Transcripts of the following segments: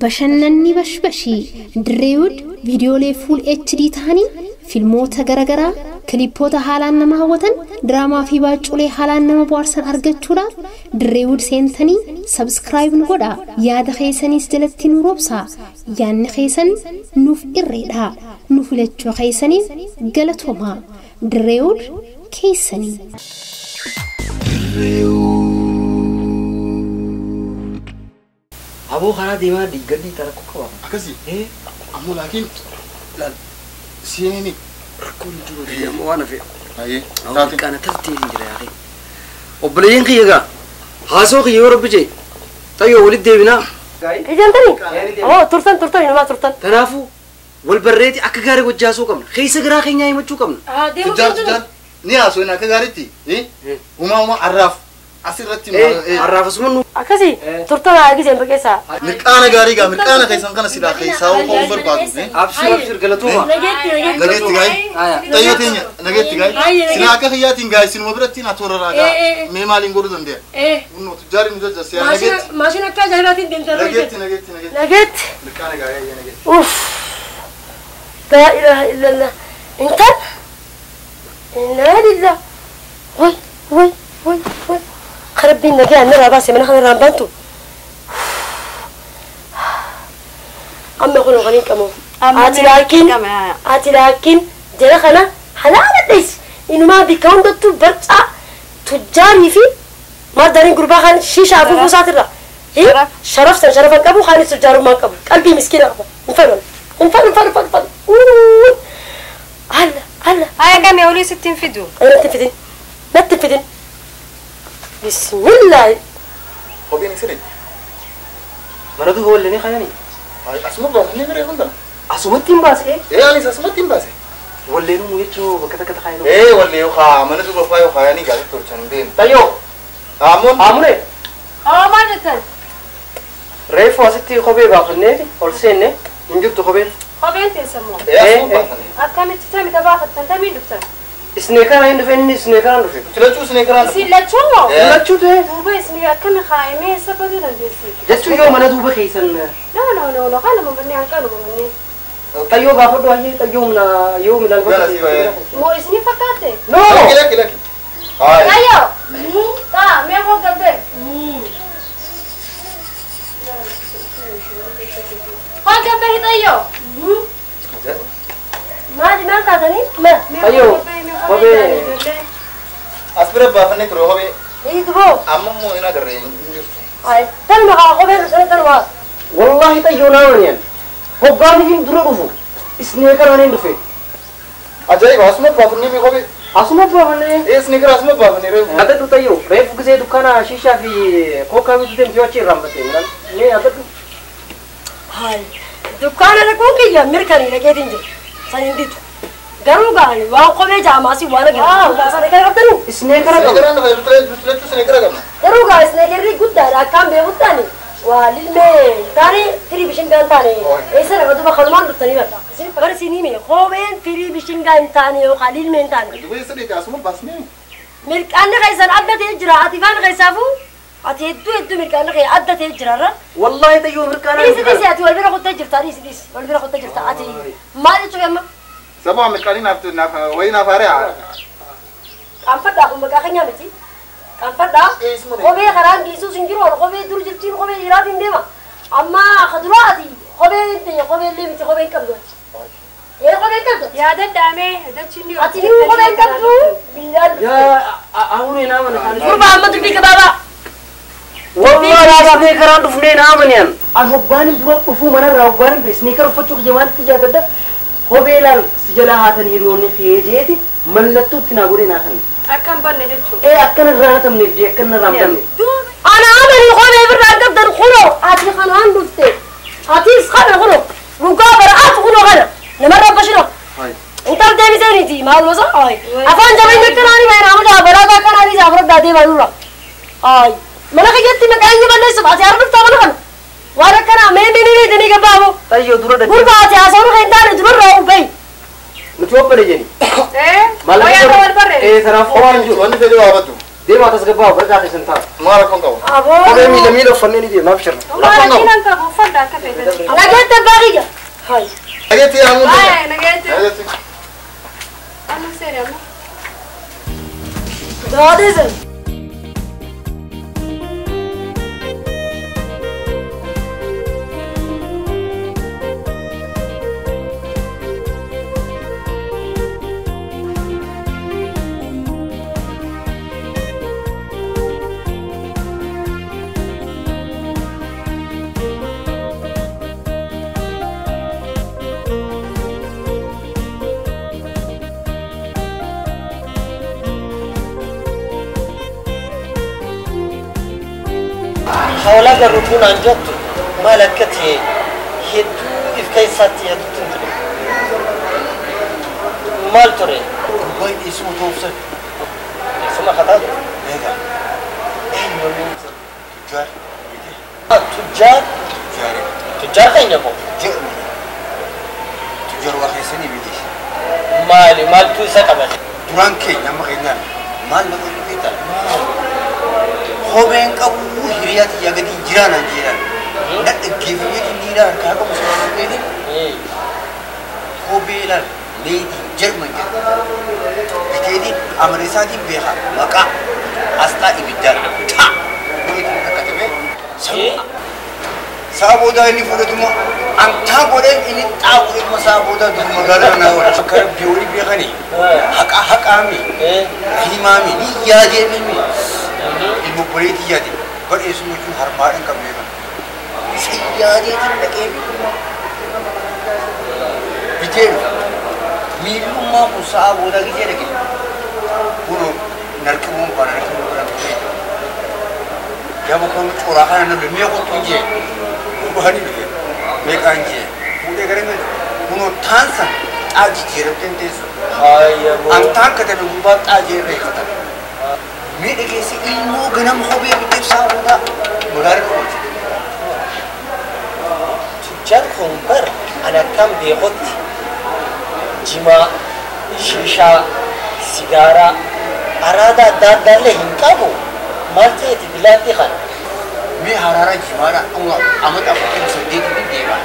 Bashannanni bashbashii Dirreewud viidiyoolee full HD ta'anii filmoota garaagaraa kilipoota haalaan nama hawwatan diraamaa fi baaculee haalaan nama bohaarsan argachuudhaaf Dirreewud seentanii subscribe nu godhaa. Yaada keessanis jalatti nu roobsaa. Yaadni keessan nuuf irreedha. Nu filachuu keessaniif galatoomaa. Dirreewud keessanii. Aboo karaa deemaa gaddi rakkoo qaba. Akkasii? Ammoo laakiin laal seenii rakkoon jiru ammoo waan hafe. Ayyee. Taate. Kana tartee hin jira yaaqee. Obboleeyyan kiyya gaa haasoo kiyya yoo rabbi jee xayyoo walitti deebinaa. Ijantanii? Oo turtan turtan inumaa turtan. Kanaafuu wal barreeti akka gaarii wajji haasoo qabna. Keessa garaa keenyaa himachuu qabna. Tujjaar tujjaar ni haasoo akka gaariitti uumaa uumaa arraaf asirratti arraaf asuma nu. Akkasii turtan haa giseen baqeessaa. Mirqaana gaarii gaa mirqaana keessan kana silaa keessaa hoo barbaadu. Abshir abshir galatooma. Nageetti nageetti. Nageetti gaa'ii. Xayyoo teenya nageetti gaa'ii. Silaa akka kiyyaatiin gaa'ii sinuma biratti na toora gaa. Mee maaliin godhuu danda'a? Kunoo tujjaari nu jajjase yaa nageetti. Maashina akka ajaa'ibaatiin deemtan. Nageetti nageetti nageetti. Nageetti. Mirqaana gaarii ayyee nageetti. Uff. Laa ilaaha illallah. Intal. Innaa lillah. Way way way way. خربين نجا نرى بس من خلنا رامبانتو أما خلنا غنين كمو أتي لكن جرخنا حلالة ليش إنه ما بيكون دتو برتا تجاري في ما دارين قربا خان شيشة أبو فساترة إيه شرف سن شرف كابو خان تجارو ما كابو قلبي مسكين أبو انفلون انفلون انفلون انفلون هلا هلا هاي كم يا ولي 60 فيديو أنا تفيدين ما تفيدين بسم الله. Kopheen isini? Mana duuba wallee kaayanii? Asuma baasnee bira hunda. Asumatti hin baasee? Ee anis asumatti hin baase. Wallee nu jechuu bakka takka kaayanii. Ee wallee yoo kaa mana duuba faa yoo kaayanii gaazexaa tolchan hin deemu. Tayyoo. Aamuun. Aamune. Oo maal jettan? Reefu asitti kophee baafannee ol seenne hin jirtu kopheen. Kopheen teessan moo? Ee asuma baafannee. Akkamitti tamita baafattan tamiin dhuftan? Isneekaraan hin dhufe inni isneekaraan dhufe. Lachuu isneekaraan dhufe. Isin lachuu moo? Lachuu ta'e. Duuba isin akkami kaayamee eessa baduu dandeessi? Jechuun yoo mana duuba keessan. No no no no kanuma mannee hanqanuma mannee. Xayyoo gaafadhu ayyee xayyoo mina yoo midhaan gaafadhu. Moo isin fakkaatte? No. Lakki lakki lakki. Xayyoo. Taa mee koo gabbee. Koo gabbee xayyoo. Maali maal taatanii? Maal? Xayyoo. Kophee. As bira baafannee ture kophee. Ee duboo. Amma immoo hin agarree hin jirtu. Ay tanuma haa kophee sana tanuma. Wallaahi xayyoo naa waniyan. Hoggaan hin dura dhufu. Isneekaraan hin dhufe. Ajaa'iba asuma baafannee mi kophee. Asuma baafannee. Ee isneekara asuma baafannee reefu. Adadhu xayyoo reefu gisee dukkaana shiishaa fi kookaa bituu deemtee achi irraanfatte. Mee adadhu. Hayi dukkaana dhaquun kiyya mirkanii dhageetiin jiru. San hin ditu. Garuu gaani waan kophee jaamaasii waan agarra. Sana kan qabdanu. Isneekara qabna. Isneekaraan dhufe lachuu isneekara qabna. Garuu gaa isneekarri guddaadha akkaan beekuttaani. Waa lilmee taane firii bishingaan taane eessa lafa duuba kanumaan dhuftanii barta. Bari siinii mee kopheen firii bishingaa hin taane yookaan lilmee hin taane. Duuba eessa dheete asuma baasnee. Mirqaanni keessan adda ta'ee jira ati faan keessaafuu ati hedduu hedduu mirqaanni kee adda ta'ee jira irra. Wallaahi xayyoo mirqaana. Dhiisi dhiisi ati wal bira kuttee jirta dhiisi dhiisi wal bira kuttee jirta ati maal jechuuf amma. Sababa mirqaanii naaf naaf wayii naaf haaree. Qaanfadhaa kun maqaa keenyaa miti. Qaanfadhaa kophee karaan geessuus hin jiru kophee dur jirtiin kophee dhiiraatiin deema. Amma kaduraa ati kophee hin ta'e kophee illee miti kophee hin qabdu ati. Ee kophee hin qabdu. Yaada daamee dachiin Ati ni kophee hin qabdu. Biyyaan. Yaa ahunee naa mana. Gurbaa amma dubbii gabaabaa. Wallaahi isneekaraan dhufnee naa maniyaan. An hoggaan dura dhufuu manarraa hoggaan hin isneekara uffachuu kiyya waan itti jaadadda. Kophee laal si jalaa haatan hiriyoonni kiyee jeeti mallattoo itti naa godhee naa kenna. Akkan banne jechuudha. Ee akkana irraa hatamneef jee akkana irraa hin banne. Ana amani kophee birraa qabdan kunoo ati kanaan dhufte atis kana kunoo dhugaa bara'aatu kunoo kana namarra bashinoo. Intal deebisee maal wasa ay afaan jabeenya akkanaani baay'ee nama balaa akkanaani isaa fudhadhaa deemaa nurra ay mana kiyyatti maqaan inni balleessuuf ati har'a dhuftaa mana kana waan akkanaa mee mee mee jedhanii gabbaabu. Xayyoo dura dhaqee. Gurbaa ati haasawuu kan hin taane durarraa ubbee. Nuti obbole jenni. Ee. Wayyaa wal barree. Ee sanaaf waan jiru. Wanni fedhe waa baddu. Deemaa tasgabbaa barqaa keessan ta'a. Maal rakkoon qabu? Aboo. Kophee miila miila uffannee ni deemna abshir. Maal rakkinaan qabu uffadha akka feetan. Nageetti abbaa kiyya. Hayi. Nageetti yaa muun Baay'ee nageetti. Nageetti. Amma seeri amma. Daadhiisin. Hawlaa garuu naan jettu maal akka ta'e hedduu if keessatti hedduutu hin ture. Maal ture? Gurbaan dhiyeessuma toofsan. Dhiyeessuma kataa ture. Egaa. Eenyu? Tujjaar. Tujjaar? Tujjaar. Tujjaar keenya koo? Jedhu. Tujjaar waa keessanii miti. Maali maaltu isa qabate? Duraan keenya amma keenyaan maal nama inni beektaa? Kopheen qabu hiriyaa xiyyaa gadi jiraan an jedhan. Na dhaggeeffamee dhiiraa harkaa qabu sana dhaggeeffamee kophee ilaal meetii Jarman jedha. Biteetiin amala isaatiin beeka maqaa asxaa ibiddaan taa godheetiin rakkatame sa'a boodaa inni fudhatuma antaa godheen inni xaa godheetuma sa'a boodaa dur magaalaa naa wal akka rabbii walii beekanii haqaa haqaami himaami ni yaadeemimi ilma obboleetii yaade badheessuma jechuun harmaadha hin qabne kan isa yaadeetiin dhaqee bitee dhufe miillummaa kun sa'a boodaa gisee dhaqe kunoo narqibuun baana narqibuun baana bitee gama kun coraa kana namni mee qottu hin jee gurbaan dhufe meeqaan jee fuudhee gara mee kunoo taansan xaa jijjiiramtee hin teessu antaan katabe gurbaan xaa jeerree katabe mee dhageesse ilmoo ganama kophee biteef sa'a boodaa magaalaa dhufuuti. Tujjaar kun bar ani akkam beekutti jimaa, shiishaa, sigaaraa, araada adda addaallee hin qabu. Maal ta'eeti bilaatti kana? Mee haraaraa jimaadha amata 48 deema.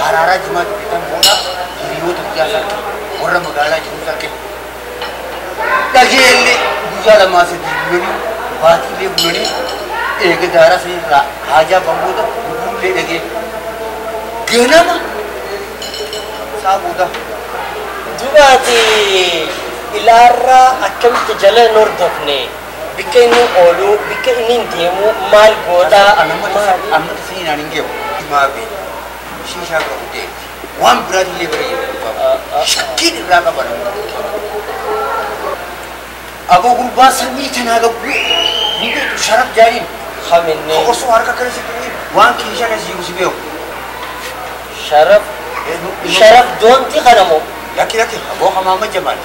Haraaraa jimaatti bitan booda hiriyoota guyyaa sarke warra magaalaa jiru sarke. Dhageellee guyyaa lamaa sadii bulanii baatiilee bulanii eega daaraa sanirraa haajaa bamboota gurgurullee dhagee ganama saa booda. Dubaati ilaarraa akkamitti jala hin hordofne bikka inni oolu bikka inni hin deemu maal godhaa Amma tasanii naan hin geebu. Jimaa fi shiishaa qabu deemti. Waan biraatillee bara jedhu shakkiin irraa qaba namni. Aboo gurbaa samii tanaa gabbuu ni beektu sharaf jaaniin. Haminne. Osoo harka kana si tuqee waan keeshaa keessa jiru si beeku. Sharaf sharaf doonti kana moo? Lakki lakki aboo hamaama jamaal.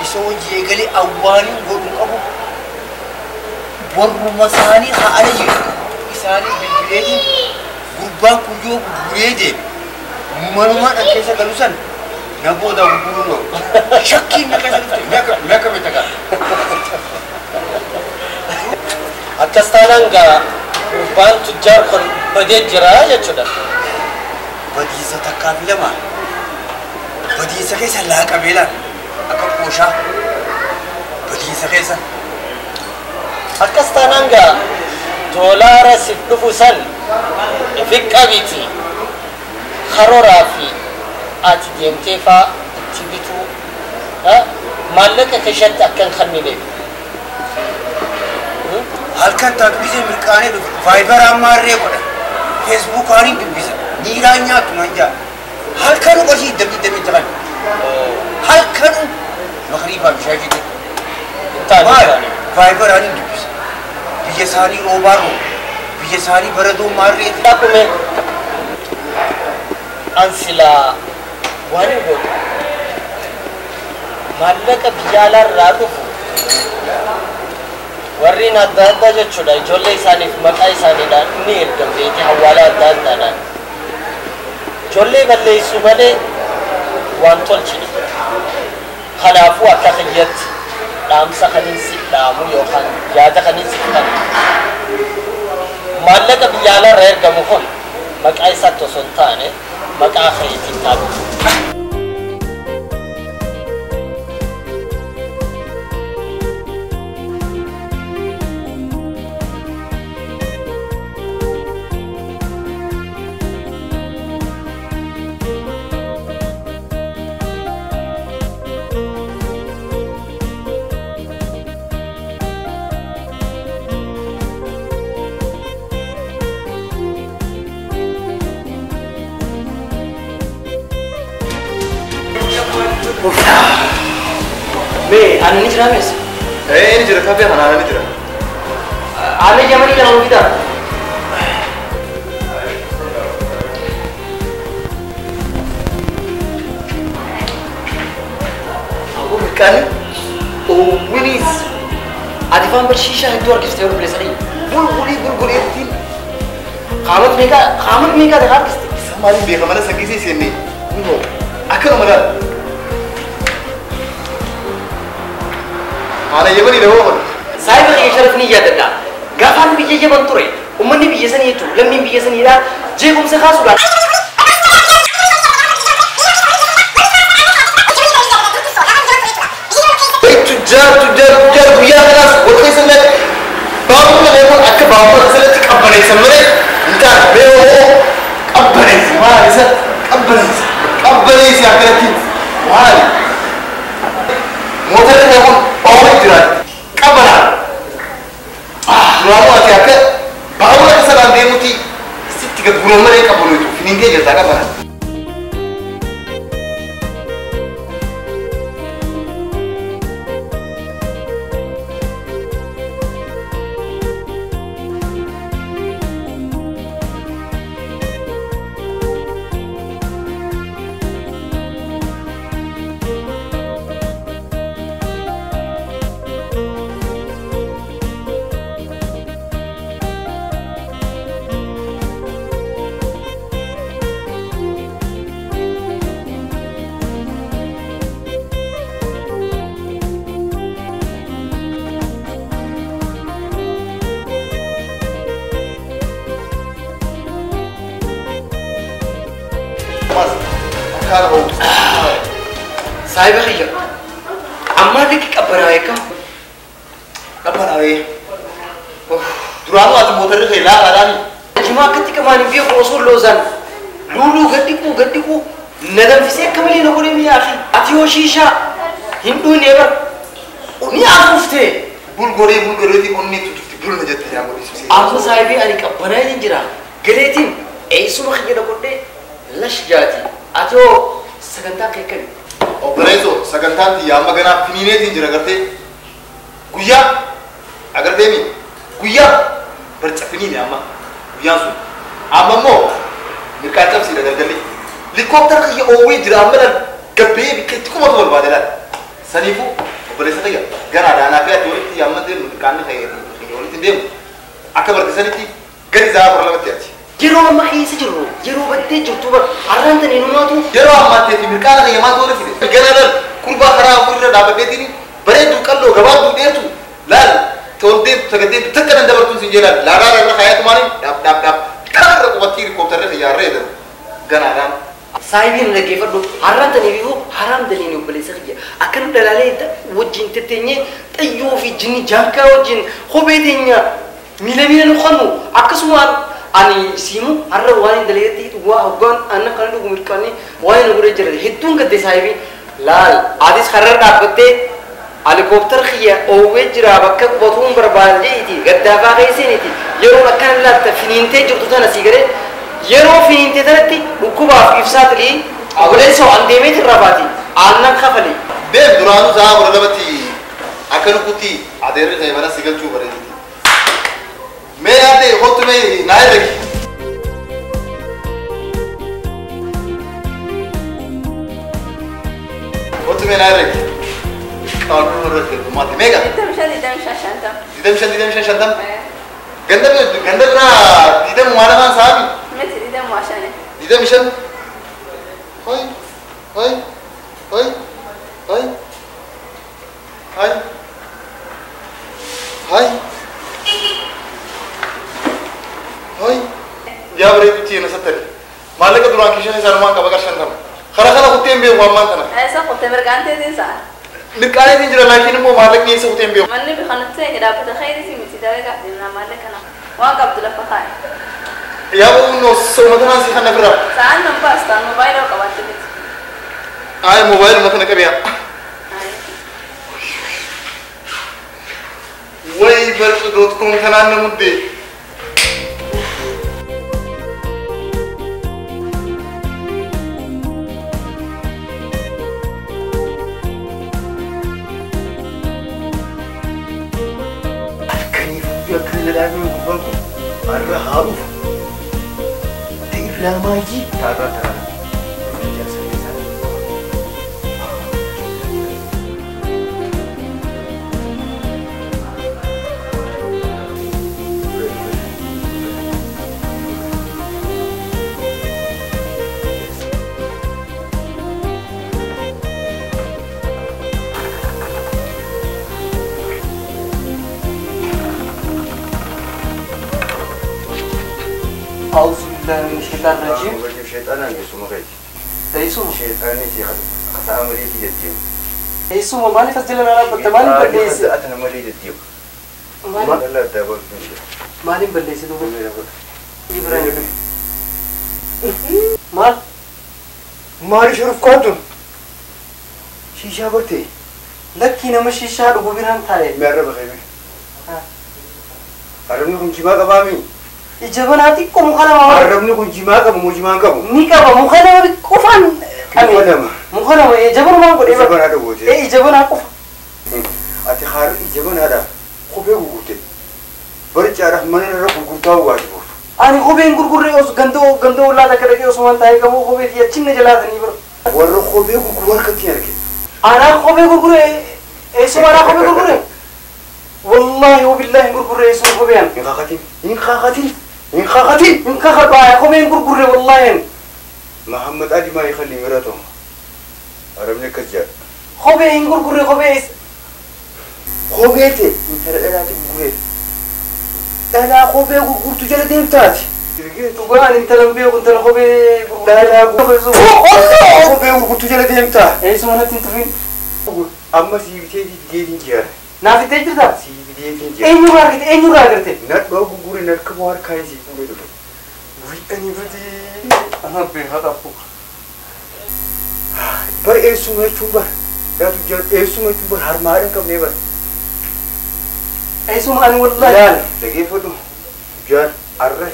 Isa hojii eegalee awwaaniin godhu qabu warruma isaanii haa ala jiru. Isaanii bilbileetiin gurbaan kun yoo gurguree deeme manumaan dhan keessa galu san na booda gurguruun oolu. Shakkiin na keessa dhufte mee akka beekta gaa. Akkas taanaan gaa gurbaan tujjaar kun badee jira jechuudha. Badiisa takkaa fi lama badiisa keessa laaqamee laal akka qooshaa badiisa keessa. Akkas taanaan gaa doolaara siif dhufu san ifi qabiti karooraa fi ati deemtee faa itti bituu maallaqa keessatti akka hin kennineef. Halkan taatu gisee mirqaanee dhufe vaayibaraa maarree godha feesbuukaaniin dubbisa niiraan nyaattu nan jaa halkanuu qarshii dambii dambii ta'an halkanuu makriifaa bishaan jedhe maal vaayibaraaniin dubbisa biyya isaanii roobaa rooba biyya isaanii baradoo maarree Dhaqume an silaa waan hin godhu maallaqa biyya alaarraa dhufu warreen adda addaa jechuudha ijoollee isaaniif maqaa isaaniidhaan ni ergan beekee hawaala adda addaadhaan ijoollee balleessuu malee waan tolchine kanaafuu akka kiyyatti Dhaamsa kaniin si dhaamu yookaan yaada kaniin si kennu. Maallaqa biyya alaarraa ergamu kun maqaa isaatti osoo hin taane maqaa keetiin taatu. Mee aannan ni jiraa mees? Ee ni jira kafee kana aannan ni jira. Aannan jamanii lama fidaa. Aboo mirqaani oowwinis ati faan bar shiishaa hedduu harkistee yeroo bileessanii bulbulii bulbuleettiin qaamota meeqaa ta'e harkiste. Isa maaliin beeka mana sangisee seenne kunoo akkanuma laala. Ana yemani da woman. Saayiba kiyya sharaf ni yaadadha. Gaafaan biyya Yemen ture uummanni biyya sanii jechuun lammiin biyya saniidha jeequmsa kaasuudhaan. Tujjaar tujjaar tujjaar guyyaa kanaas wal keessa nyaate baabura beekuun akka baabura asirratti qabbaneessan malee hin taane mee hoo qabbaneessi maal isa qabbaneessi qabbaneessi akkanatti maali mootarri beekuun baabura jiraate qabbanaa duraanuu ati akka baabura kasaraan deemuti sitti gad malee qabbaneetu finiintee jirta qabbanaa. Saayiba kiyya ammaa likki qabbanaa'ee kam? Qabbanaa'ee. Duraanuu ati mootarri kee laafaadhaani. Jimaa akkatti qamaan hin beeku osoo loozaan luuluu gad dhiquu na danfisee akka malee na godhee mi'aa fi ati yoo shiishaa hin dhugne bar ni afuuftee. Bulgoree bulgoreetii onnee tutufti bulna jette yaa godhisiisee. Amma saayibii ani qabbanaa'ee hin jira galeetiin eessuma kiyya na godhee lash jaati ati yoo sagantaa kee kami? Obboleessoo sagantaan xiyyaa amma ganaa finiineetiin jira agartee guyyaa agartee mi guyyaa barca finiine amma guyyaan sun amma immoo mirqaan cabsiidha galgalli likooptara kiyya oowwee jira amma laal gabbee bikka itti qubatu barbaade laal saniifuu obboleessa kiyya ganaa daanaa fi ati walitti amma deemnu mirqaanni kiyya walitti deemu akka bartisanitti gadi za'a 12tti ati. Yeroo amma keessa jirru yeroo baddee jirtu bar har'aan tan eenyumaatu yeroo ammaatti mirqaana kiyya maatu walitti fide gana laal kurbaa karaa afurirra dhaabbateetiin bareedduu qalloo gabaabduu dheertu laal toldeetu saganteetu takka nan dabartuun sin jeelaan laalaa irra kaayatu maaliin dhaab dhaab dhaab kanarra qubattii rikooptarra xiyyaarree jedhu ganaadhaan. Saayibiin dhaggeeffadhu har'aan tan eebiifuu haraam daliin obboleessa kiyya akkana dhalaalee wajjin tetteenyee xayyoo fi jinni jaankaa wajjin kophee teenya miila miila nu qannu akkasumaan ani siimu har'a waan hin dalagetti waa hoggaan anna kana dhugu mirqaanni waan hin godhee jira hedduun gadde saayibii laal atis har'a dhaabbattee helikooптara kiyya oowwee jira bakka qubatuun barbaadeeti gaddaafaa keesseeniiti yeroo akkana laatta finiintee jirtu tana sii galee yeroo finiintee tanatti dhukkubaaf ibsaa xilii obboleessoo an deemeeti irraa baati aannan kafale. Deem duraanuu sa'a 12tti akka nukutti adeerri ta'e mana si galchuu bareediti. Mee yaadde hottu mee naa herregi. Hottu mee naa herregi. Qaaluu irra heddummaatti meeqa? 25 25 50. 25 25 50. Ganda ganda biraa 20 waan afaan sa'aabi. Miti 25. 25. Hoy hoy hoy hoy hoy. Guyyaa bareedutti na sattari. Maallaqa duraan kiisha isaanumaan qaba qarshan tama. Karaa kana kutteen beeku ammaan tana. Eessa kuttee mirqaanteetiin sa'a? Mirqaaneetiin jira laakiin immoo maallaqni eessa kuteen beeku. Manni biqiltuu ta'e dhaabbata khayrii miti dalagaa deemnaa maallaqa kana waan qabdu lafa kaa'e. Yaa bo'uun sooma tanaan si kana bira. Sa'aan nan baastaan moobaayilii qabaatte miti. Ay moobaayilii tana qabiyaa. Way barcu.com tanaan na muddee. Arra haruuf ta'irraamaayii taarraa taarraa. أعوذ بالله من الشيطان الرجيم. الشيطان يسوم غيتي. يسوم. الشيطان خطأ مريتي جديم. يسوم مالي فزل أنا رب مالي بليس. أنا مريتي جديم. مالي لا دابا. مالي بليس دوبا. إبراهيم. مال. مالي شرف كاتون. شيشة برتي. لكن أنا شيشة ربنا تاي. مرة بخيمة. أرمني كم جماعة قبامي. Ijabanaati ko muka lama. Arrabni kun jimaa qabu moo jimaa hin qabu? Ni qaba muka lama qofaan. Muka lama. Muka lama ijabanuma godhe. Ijabanaa dhagootee. Ijabanaa qofa. Ati haar ijabanaadha kophee gurgurte. Barichaadhaaf mana irra gurgurtaa waati boortu. Ani kopheen gurgurree os gandoo gandoo laata akka dhaqee osoo waan taa'ee qabu kophee fi achinna jalaatanii bara. Warra kophee gurguru harkatti arge. Anaa kophee gurguree eessuma anaa kophee gurguree. Wallaahi wabillaahi gurgurree eessuma kopheen. Hin qaqatin hin qaqatin. إن خاختي إن خاخت باي خمين غرغرة والله محمد علي ما يخلي مراته أرمني كجار خبي إن غرغرة خبي خبيتي إن ترى لا تغرغرة أنا خبي غرغر تجلى ديمتات تقول أنت لم بيو أنت خبي لا لا خبي غرغر تجلى ديمتا إيش ما نتنتفين أما سيبتي ديتين جار نافي تجربة سيبتي Eenyu argite eenyu argite Nadhoo gurgure narkaboo harkaa isii fuudhee dhufe. Ani badii ana beekaa dhabu. Bar eessuma jechuun bar yaadu jira eessuma jechuun bar harmaadha hin qabnee bar. Eessuma ani wallaahi. Laala dhageeffadhu jaar arra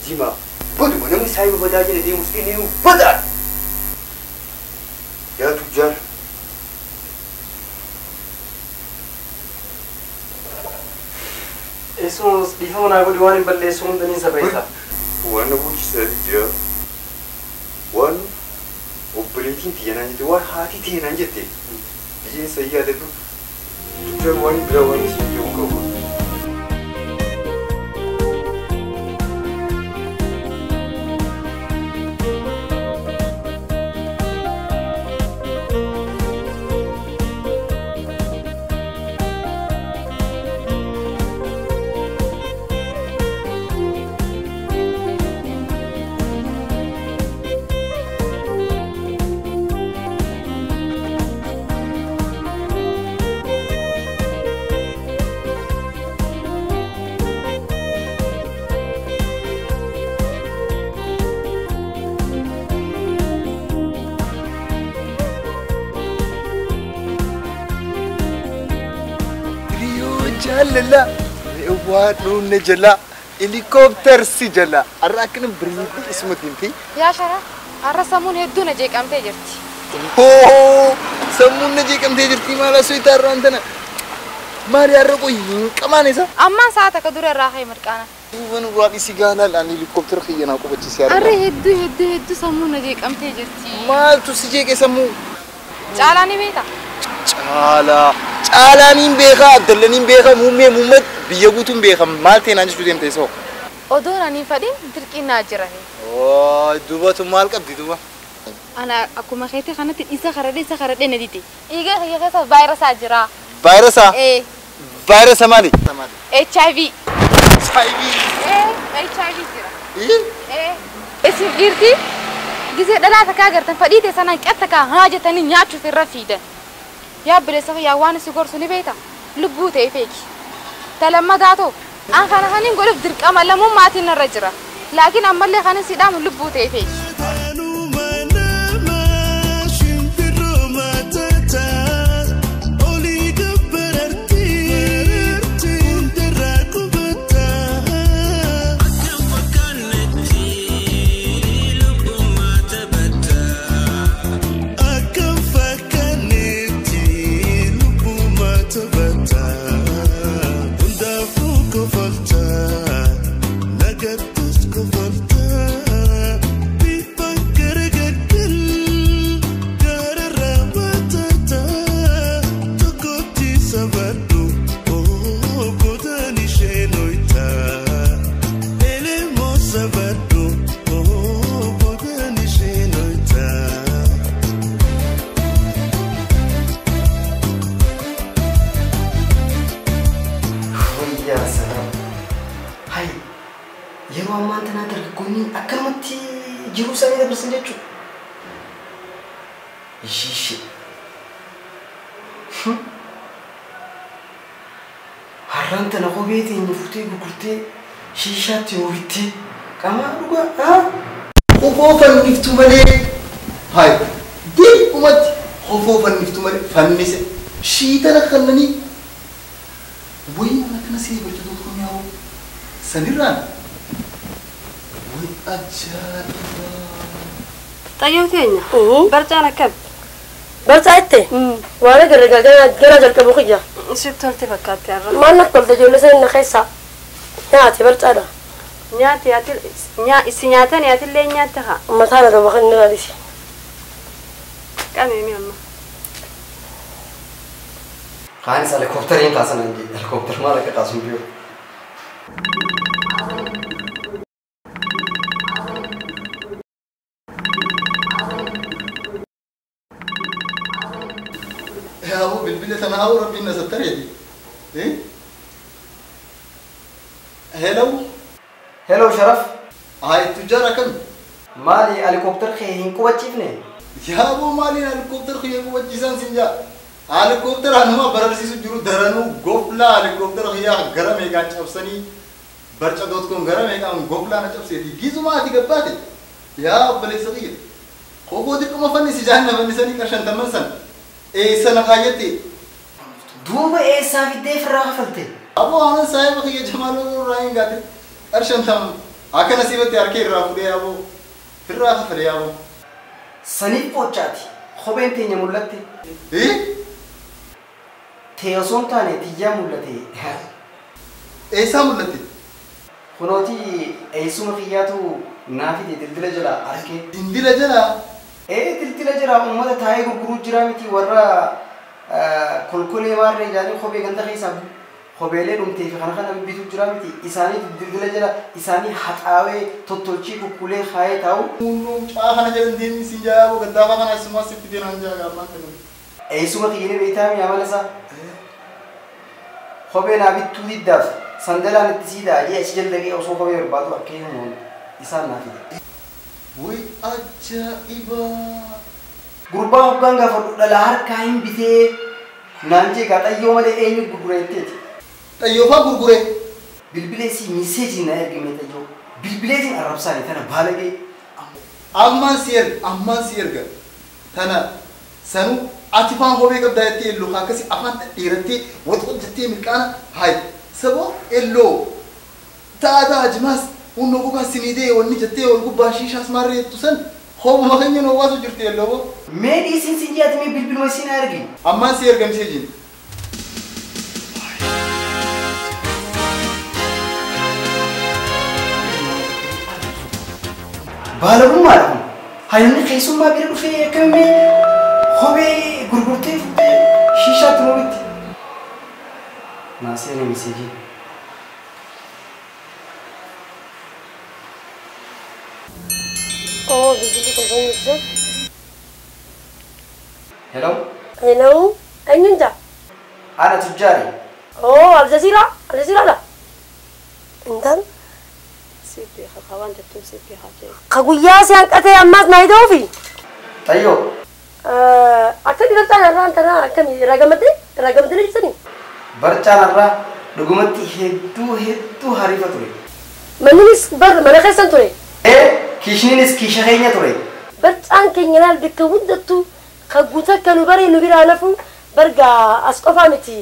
jimaa baduma namni saayiba badaa jala deemus inni badaa. Yaadu jaar. Eessuma dhiifama naa godhi waan hin balleessu hundaniin sabeessa. Waan na bulchisaa jira. Waan obboleettiin tiyya naan jette waan haati tiyya naan jette biyyeen sayii yaadadhu tuujaan waan biraa waan isin jedhu qabu. Jala waan jala helikopter si jala arraakni biriitii ismatiin Yaa shara arra sammuun hedduu na jeeqamtee jirti. Hoo sammuun na jeeqamtee jirti maal asoo itti arraan tana maali arra qoyi hin qamaan isa. Ammaan sa'a takka dura irraa ka'e mirqaana. Duuban uraan isi gaanaa ani helikopter xiyyanaa qubachiisee argaa. Arra hedduu hedduu hedduu sammuun na jeeqamtee jirti. Maaltu si jeeqe sammuu? Caalaa ni beektaa? Caalaa. Caalaaniin beekaa Abdallaniin beekaa muummee muummee biyya guutuun beekaa maal ta'e naan jechuu deemte isoo. Odoon ani fadhiin dirqiin naa jirani. Oo duubatu maal qabdi duuba? Ana akkuma keetii kanatti isa karadhee na dide. Dhiiga kiyya keessa vaayirasaa jira. Vaayirasaa? Ee. Vaayirasa maali? HIV. HIV. Ee HIV jira. Ee? Isin dhiirti gizee dhalaa takkaa agartan fadhii teessanaan qatta kaa haa jettanii nyaachuuf irra fiidan. Yaa obboleessa kiyyaa waan si gorsu ni beekta. Lubbuu ta'e feeki. Talamma taatoo an kana kanin godhuuf dirqama lammummaatiin narra jira. Laakiin ammallee kanin si dhaamu lubbuu ta'e feeki. Kofoo fanniftu malee hay deemumatti kofoo fanniftu malee fannise shiitala kannanii wayi mana kana see barjatoota kun yaa'u sanirraan wayi ajaa'iba. Xayyoo keenya barcaan akkam? Barcaa itti waan agarre gara jalqabu kiyya. Sitti tolte fakkaatti har'a. Maal natti tolte ijoollee sana na keessaa nyaate barcaadha. Nyaati isi nyaatan yaatillee nyaatte haa. Mataan adaba kan inni raadisi. Qabee mi amma. Kaanis helikooppitariin kaasan hanji helikooppiter maal akka kaasu hin beeku. Yaa'u bilbila sana haa rabbiin na sattareeti. Hello. Hello Sharaf. Ay tujjaar akkam? Maali helikooppiter kee hin qubachiifne? Yaaboo maaliin helikooppiter kiyya qubachiisan sin jaa? Helikooppiter anuma bararsiisu jiru daranuu goflaa helikooppiter kiyyaa gara meeqaan cabsanii barca dot com gara meeqaan goflaa na cabseeti gizuma ati gabbaate yaa obboleessa kiyya kofoo xiqquma fannisi jaanna fannisanii qarshantamman san eessa na kaayyatti? Duuba eessaa fiddee firraa kafalte? Aboo aanan saahiba kiyya Jamaaloo irraa hin gaate. Qarshantam akkana siifatti harka irraa fuudhee yaaboo firraa kafalee yaaboo. Saniif boccaati kopheen teenya mul'atte. Tee osoo hin taane tiyyaa mul'ate. Eessaa mul'atte? Kunooti eessuma kiyyaatu naa fide dildila jala harkee. Dildila jala? Ee dildila jala uummata taa'ee gurguruu jira miti warra kolkolee maarree jaanii kophee ganda keessaa kopheelee dhumtee fi kana kana bituu jira miti isaanii dildila jala isaanii haxaawee tottolchii kukkulee kaayee taa'u. Mucaa kana jedhan deemni siin jaa gaddaafa kana isumaa sitti deeman jaa gaafaan kana. Eessuma kiyyee beektaa mi'a amala isaa. Kophee naa bittuu diddaaf sandalaan itti siidaa jee achi jala osoo kophee barbaadu harkee himuun isaan naa fide. Wayi ajaa'iba! Gurbaa hoggaan gaafa dhalaa harkaa hin bitee naan jee gaa xayyoo malee eenyu gurgura jetteeti. Xayyoofaa gurgure. Bilbileesii miseejii na ergime xayyoo. Bilbileetiin arrabsaani tana baalagee. Ammaan si erga ammaan si erga tana sanuu ati faan kophee qabdaa jettee elloo akkasii afaan dhadheerattee waxoot jettee milqaana hayi saboo elloo taataa jimaas hunnoo gogaa siniidee wanni jettee ol gubbaa shiishaas maarree jettu san hoomuma keenya noo baasu jirti elloo boo. Mee dhiisiin sin jaati mee bilbiluma isiin ergi. Ammaan si erga miseejiin. Baalagummaadha kun. Hayyoonni keessummaa bira dhufee akkamii kophee gurgurtee fuutee shiishaatti moomitti. Naaseen miseejii. Oh, bilbilli kun fannise. Hello. Hello. Eenyuun jaa? Ana tujjaari. Oh, Aljazeera. Aljazeeraadha. Intal Ka guyyaa si hanqatee ammaas na hidhoofi. Xayyoo. Akka dibataan irraan tanaa akkamii irraa gammaddee irraa gammaddee ibsanii? Barcaan irraa dhugumatti hedduu hedduu hariifa ture. Manninis bar mana keessan ture. Kiishniinis kiisha keenya ture. Barcaan keenya laal bakka hundattuu ka guutuu akka nu baree nu biraa nafu bargaa as qofaa miti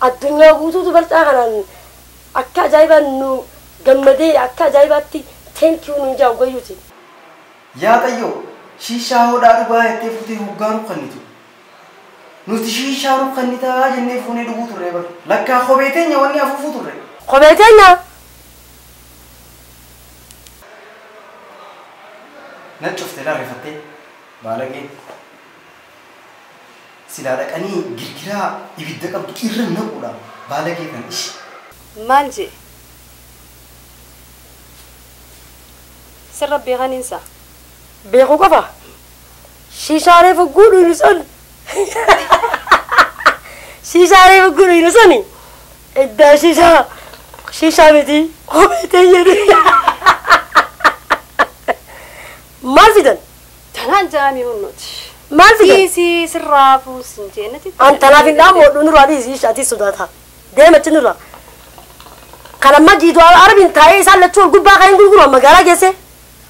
addunyaa guutuutu barcaa kanaan akka ajaa'ibaan nu gammadee akka ajaa'ibaatti thank you nuun jaa gayyuuti. Yaa Xayyoo shiishaa hodhaa dhugaa jettee fuutee hoggaa rukkannitu. Nuti shiishaa rukkannitaa jennee fuunee dhuguu turre bara. Lakkaa kophee teenya wanni afuufuu turre. Kophee teenya? Na cuftee laarrifattee baalagee. Silaa dhaqanii girgiraa ibidda qabdu irra naquudha baalagee kan ishi. Maal jee? Sirra beekaniinsa. Beekuu qofa. Shiishaalee fogguu dhuyinu sun. Shiishaalee fogguu dhuyinu suni. Iddaa shiishaa shiishaa miti kophee teenya. Maal fidan? Tanaan jaamii hunnooti. Maal fidan? Dhiisii sirraa fuusin jeenati. An tanaaf hin dhaamu hodhu nurraa dhiisii ati sodaata. Deema achi nurraa. Kan amma jiitu arabiin taa'ee isaan lachuu ol gubbaa kan hin gurguru magaalaa geesse.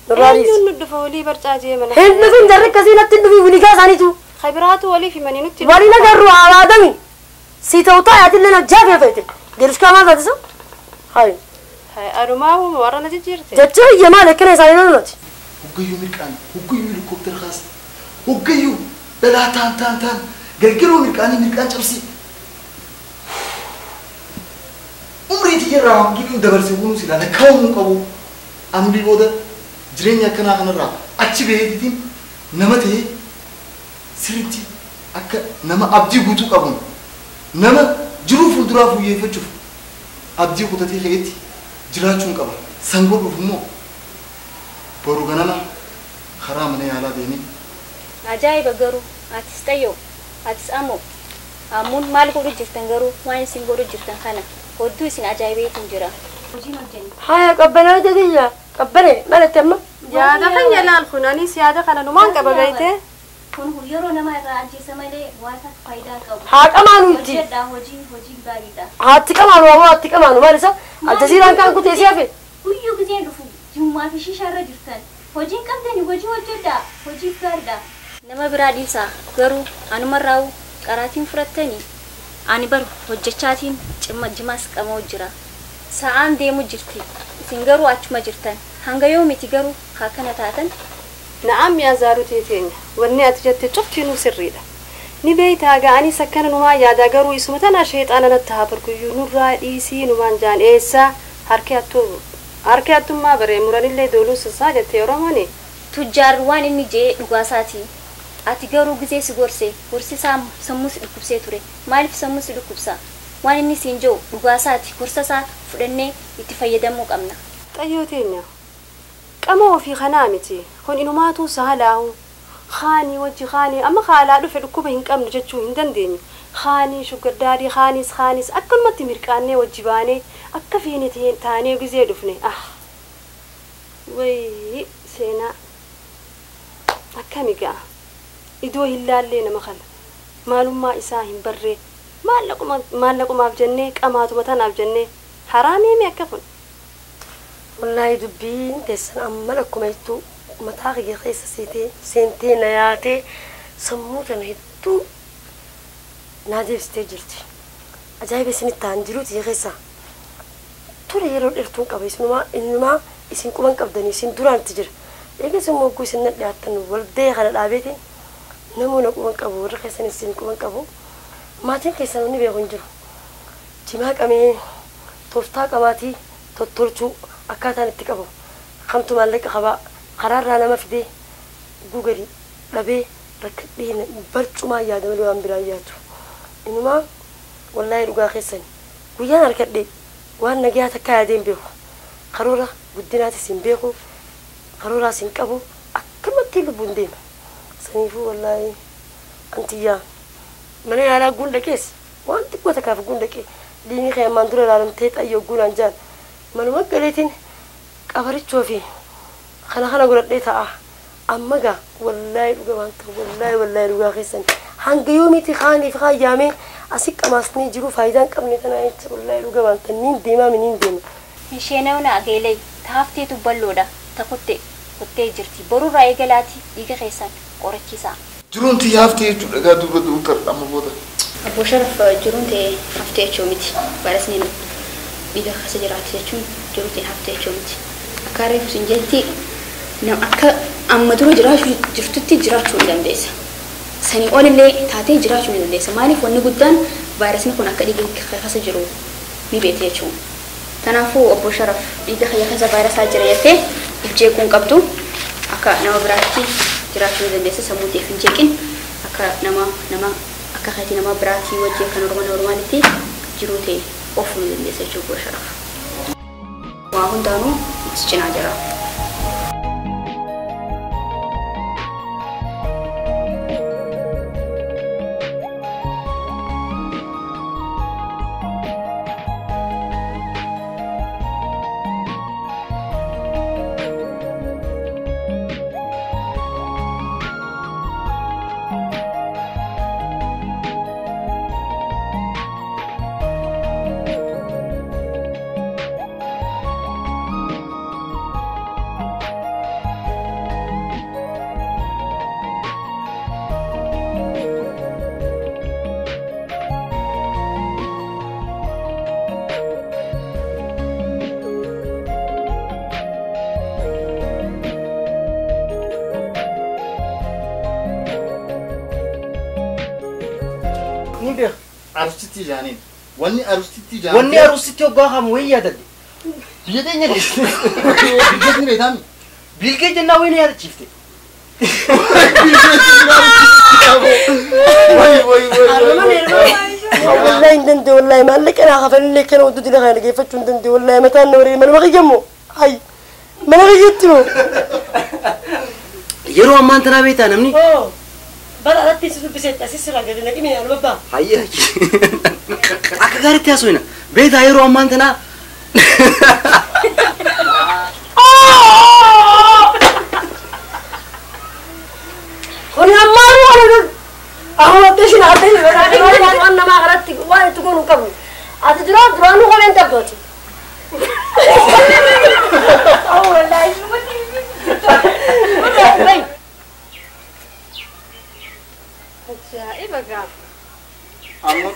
Nurraa dhiisi. Eenyuun nu dhufa walii barcaa jee mana. Hin dhufin jarri akkasii natti hin dhufin wiligaa isaaniitu. Khibiraatu waliif himanii nutti. Waliin agarru hawaadami. Si ta'u taa'aatillee na jaafee feete. Geerishkaa maal taatisa? Hayi. Hayi adumaa huma warra na jijjiirte. Jechuu iyya maal akkana isaanii loluuti. Hoggayyuu mirqaan, hoggayyuu helikooптera kaas, hoggayyuu dhalaa taan taan taan galgaloo mirqaanii mirqaan cabsi. Umrii tiyyarraa hangiin dabarse kunuun silaa lakkaa'amuu qabu. Amrii booda jireenya akkanaa kanarraa achi baheetiin nama ta'ee sirriitti akka nama abdii guutuu qabuun nama jiruu fuulduraa fooyyeffachuuf abdii kutatee ka'eetti jiraachuun qaba. San godhuuf immoo boru ganama karaa mana yaalaa deemee. Ajaa'iba garuu atis Xayyoo atis ammoo ammuun maal godhu jirtan garuu waan isin godhu jirtan kana hodduu isin ajaa'ibeetu jira. Haya qabbanaa jedhiyya qabbane malatti amma. Yaada kan laal kun anis yaada kana numaan qaba beeyte. Kun yeroo nama irraa ajjeesa malee waan faayidaa qabu. Haa qamaanuuti. Hojjedhaa hojii hojii gaariidha. Haatti qamaanu ammoo haatti qamaanu maal isa Aljazeeraan kan kutee si hafe. Guyyuu giseen dhufu jimmaa fi shishaarra jirtan. Hojiin qabdani hojii hojjedhaa hojii gaariidha. Nama biraa dhiisaa garuu anumarraa qaraatiin fudhattanii ani baru hojjechaatiin cimma jimaas qamoo jira. Sa'aan deemu jirti isin garuu achuma jirtan hanga yoomiti garuu haa kana taatan. Na'am yaa zaarutii teenya wanni ati jette cuftinuu sirriidha. Ni beeytaa ga'anii sakkana numaa yaadaa garuu isuma tana sheexaana natti haa barguyyuu nurraa dhiisii numaan jaan eessaa harki hattummaa baree muranillee dooluu sassaa jettee Oromooni. Tujjaarri waan inni jee dhugaasaati. Ati garuu gisee si gorse gorsi isaa sammuu si dhukkubsee ture. Maaliif sammuu si dhukkubsa? Waan inni siin jiru dhugaasaati gorsa isaa fudhannee itti fayyadamuu qabna. Xayyoo teenya qama ofii kanaa miti kun inumaatu sahalaahu kaanii wajji kaanii amma haalaa dhufe dhukkuba hin qabnu jechuu hin dandeenyu. Kaanii shugardaarii kaanis kaanis akkanumatti mirqaannee wajji baanee akka feene taanee gisee dhufne ah wayii seenaa akkami ga'a idoo hin laallee nama kana maalummaa isaa hin barree maallaqumaaf jennee qamaatuma tanaaf jennee haraamiimi akka kun. Wallaahi dubbiin teessan amma akkuma jettu mataa kiyya keessa seentee na yaatee sammuu tana hedduu naa deebistee jirti. Ajaa'iba isinitti ta'an jiru tiyya keessa. Ture yeroo dheertuun qaba isinumaa isin quban qabdanii isin duraan itti jira. Eegas immoo hogguu isin na dhiyaattan waldee kana dhaabeetiin namoonni quban qabu warra keessan isin quban qabu maatiin keessan namni beeku hin jiru. Jimaa qamee tooftaa qamaatii tottolchuu akkaataan itti qabu kamtu maallaqa qabaa karaarraa nama fidee gugari dhabee rakkadhee barcumaa yaada malee waan biraa yaadu. Inumaa wallaahi dhugaa keessan guyyaan harkadhee waan nagaa takka yaadee hin beeku karoora guddinaatis hin beeku karooraas hin qabu akkanumatti lubbuun deema. Saniifuu wallaahi antiyyaa mana yaalaa guun dhaqees waan xiqqoo takkaaf guun dhaqee diinii kee ammaan dura ilaalamtee xayyoo guunaan jaan manuma galeetiin Qabarichoo fi kana kana godhadhee ta'a. Amma gaa wallaahi dhuga waan ta'u wallaahi wallaahi dhugaa keessan hanga yoomiiti kaaniif kaayyaamee asii qamaasnee jiru faayidaa hin qabne tanaa jecha wallaahi dhuga waan ta'u niin deemaa niin deema. Isheen ageelee taafteetu balloodha takutte kuttee jirti borurraa eegalaati dhiiga keessan qorachiisa. Jiruun tiyya haftee jechuudha gaa duuba duutar amma booda. Abbo Sharaf jiruun ta'e haftee jechuu miti. Vaayirasni dhiiga keessa jiraate jechuun jiruu ta'e haftee jechuu miti. Akka reefu sin jetti nam akka amma dura jiraachuu jirtutti jiraachuu ni dandeessa. Sanii olillee taatee jiraachuu ni dandeessa. Maaliif wanni guddaan vaayirasni kun akka dhiiga keessa jiru ni beekte jechuudha. Kanaafuu obbo Sharaf dhiiga keessa vaayirasaa jira jettee if jeequu hin qabdu akka nama biraatti jiraachuu ni dandeessa sammuu ta'eef hin jeeqin akka nama nama akka keetii nama biraatii wajjin akka normaalitti jiruu ta'e oofuu ni dandeessa jechuudha obbo Sharaf. Waa hundaanuu si cinaa jira. Arustitti jaaniin. Wanni arustitti jaaniin. Wanni arustitti hoggaa hamu wayii yaadadde. Biyya teenya keessatti. Bilgeet ni beektaami. Bilgeet jennaa wayii na yaadachiifte. Wayi wayi wayi. Wallahi hin danda'u wallahi maallaqa naa kafalillee kana wadduu dila kana dhageeffachuu hin danda'u wallahi mataan na wareere manuma kiyya hay mana kiyyatti moo. Yeroo ammaan tanaa beektaa namni. Bara alatti si dubbisetti asis sirraa gadi naqimee anu babbaa. Hayya. Akka gaariitti haasofna. Beektaa yeroo ammaan tanaa. Kuni ammaanuu kana dur. Ahuma addeeshin addeeshin waan namaa kanatti waan itti goonu hin qabnu. Ati duraan duraanuu kopheen qabdooti. Wallaahi. Ajaa'iba gaafa. Amma.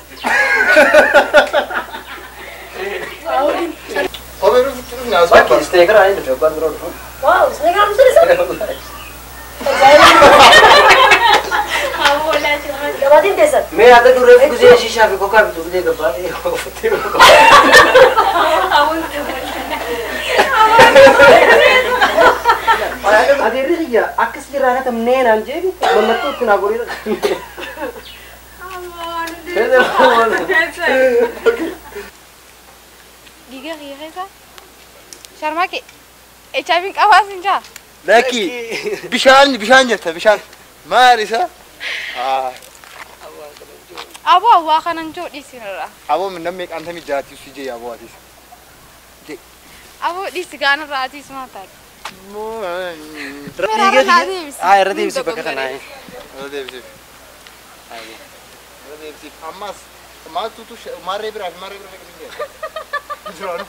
Kophee dhufu naas Bakki isteekara inni dhufe abbaan biroo dhufu. Waaw isteekara dhufu isa. Gabaatiin teessan. Mee ati duree guzee shishaa fi kokaa bitu guzee gabbaatee uffattee. Adeerri kiyya akkas jirraa katamnee naan jeebi mallattoo itti naa godhee. Dhiiga kiyya keessa Sharmaake HIV'n qabaas hin jaa. Lakki bishaan bishaan jetta bishaan maal isa? Aboo awwaa kanan joo dhiisinirra. Aboo namni meeqaan tamii jaati si jee aboo atiis. Aboo dhiisi gaanirraa atiis maal taate? Dhiiga kiyya. Haa irra deebisi bakka kanaa. Irra deebisiif. Irra deebisiif ammas maaltutu marree biraa fi marree biraa dhaqee jira. Jiraanu.